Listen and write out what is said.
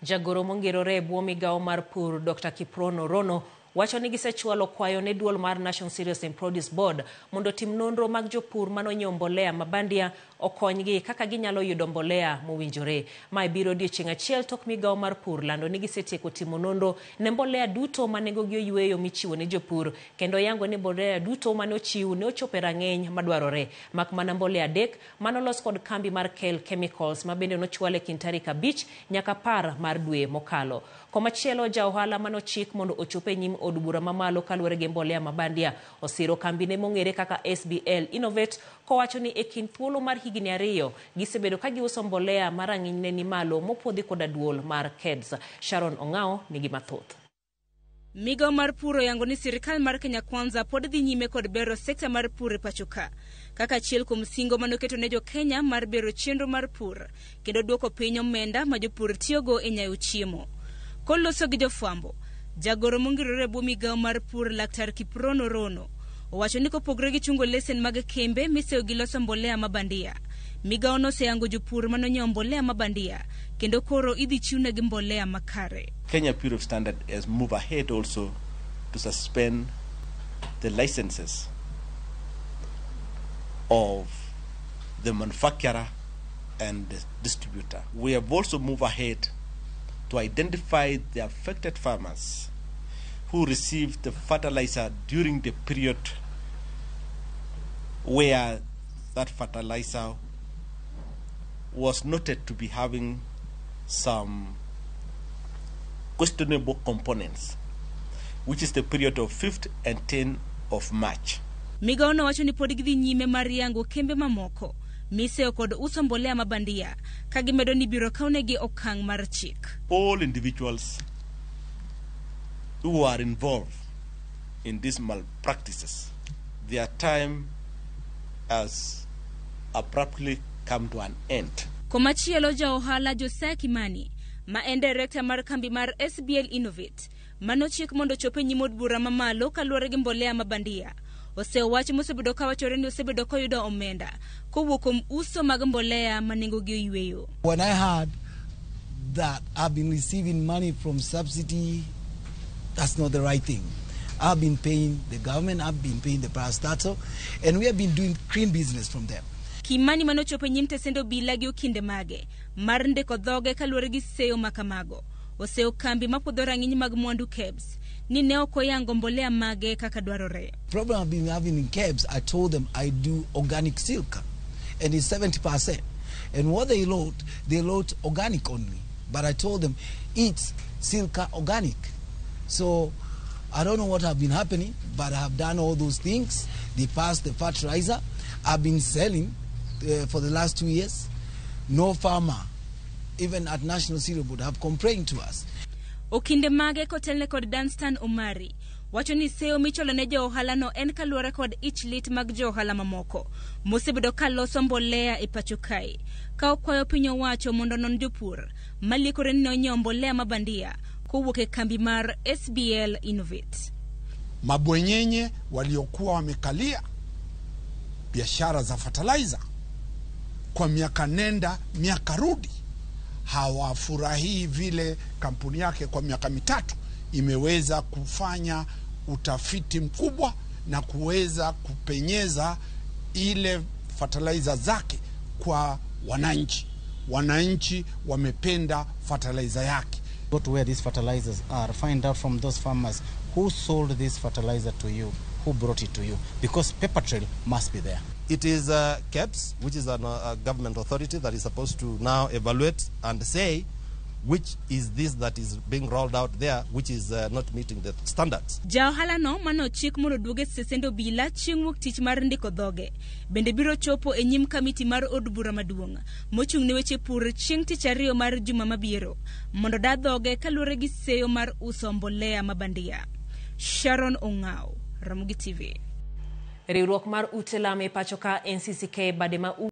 Jagoro mongirore e bwo migawo mar pur Dr. Kiprono Rono wacho ni gisechwalo kwayo ne duol mar National Cereals and Produce Board mondo otim nonro mag jopur manonyiewo mbolea mabandia okonygi kaka ginyalo yudo mbolea mowinjore. Mae biro odiochieng' achiel tok migawo mar pur lando ni gisetieko timo nonro ne mbolea duto ma nengogi oyweyo michiwo ne jopur kendo yango ni mbolea duto mane ochiw ne ochopo e rang'iny madwarore mak mana mbolea 3 manolos kod kambi mar Kel Chemicals ma bende nochwal e kind tarik 5 nyaka 10 mar dwe mokalo. Komachielo ja ohala manochik mondo ochop e nyim od bura mamalo kaluwore gi mbolea mabandia osiro kambine mong'ere kaka SBL Innovate kowacho ni e kind thuolo mar higni 2 gisebedo ka giuso mbolea ma rang'inyne ni malo mopuodhi koda duol mar KEBS. Sharon Ong'ao nigi mathoth. Migawo mar pur oyango ni sirikal mar Kenya Kwanza pod dhi nyime kod bero sekta mar pur e pacho ka, kaka achiel kuom singo manoketo ne jo Kenya mar bero chenro mar pur kendo duoko piny omenda ma jopur tiyogo e nyayo chiemo. Koloso gi jofwambo, jagoro mongirore e bwo migawo mar pur Laktar Kiprono Rono owacho ni kopogore gi chungo lesen mag kembe miseyo gi loso mbolea mabandia, migawo noseyango jopur manonyiewo mbolea mabandia kendo koro idhi chiwnegi mbolea makare. Kenya Bureau of Standard has moved ahead also to suspend the licenses of the manufacturer and the distributor. We have also moved ahead to identify the affected farmers who received the fertilizer during the period where that fertilizer was noted to be having some questionable components, which is the period of 5th and 10th of March. Migawo no wacho ni pod gidhi nyime mar yango kembe mamoko miseyo kod uso mbolea mabandia ka gimedo ni biro kawnegi okang' mar chik. All individuals who are involved in these malpractices, their time has abruptly come to an end. Komachielo ja ohala Josiah Kimani ma en director mar kambi mar SBL Innovate manochik mondo ochop e nyim od bura mamalo kaluwore gi mbolea mabandia osewach mosebedo kawachore ni osebedo koyudo omenda kowuok kuom uso mag mbolea ma nengogi oyweyo. When I heard that I've been receiving money from subsidy, that's not the right thing. I've been paying the government, I've been paying the parastatal, and we have been doing clean business from them. Kimani manochopo e nyim tesend obila gi okinde mage mar ndiko dhoge kaluwore gi seyo makamago oseyo kambi mapuodho rang'iny mag mwandu KEBS ni ne ok oyango mbolea mage kaka dwarore. Problem I've been having in KEBS, I told them I do organic silk, and it's 70%. And what they wrote organic only. But I told them it's silka organic. So I don't know what have been happening, but I have done all those things. They passed the fertilizer. I've been selling for the last 2 years. No farmer, even at National Cereal Board, have complained to us. Okinde mage kotelne kod Danstan Omari wacho ni seyo micholo ne jo ohala no en kaluwore kod ich lit mag jo ohala mamoko mosebedo ka loso mbolea e pacho kae, ka okwayo piny owacho mondo onon jopur maliekore ni ne onyiewo mbolea mabandia kowuok e kambi mar SBL Innovate. Mabwenyenye waliokuwa wamekalia biashara za fertilizer kwa miaka nenda miaka rudi hawafurahii vile kampuni yake kwa miaka 3 imeweza kufanya utafiti mkubwa na kuweza kupenyeza ile fertilizer zake kwa wananchi. Wananchi wamependa fertilizer yake. Go to where these fertilizers are, find out from those farmers who sold this fertilizer to you, who brought it to you, because paper trail must be there. It is KEBS, which is a government authority that is supposed to now evaluate and say which is this that is being rolled out there, which is not meeting the standards. Ja ohala no manochik mondo oduog e sesend obila chieng' wuok tich mar ndiko dhoge bende biro chopo e nyim kamiti mar od bura maduong' mochung' ne weche pur chieng' tich 2 mar juma mabiro mondo da dhoge kaluwore gi seyo mar uso mbolea mabandia. Sharon Ong'ao, Ramogi TV. Riwruok mar ute lamo e pacho ka NCCK bade ma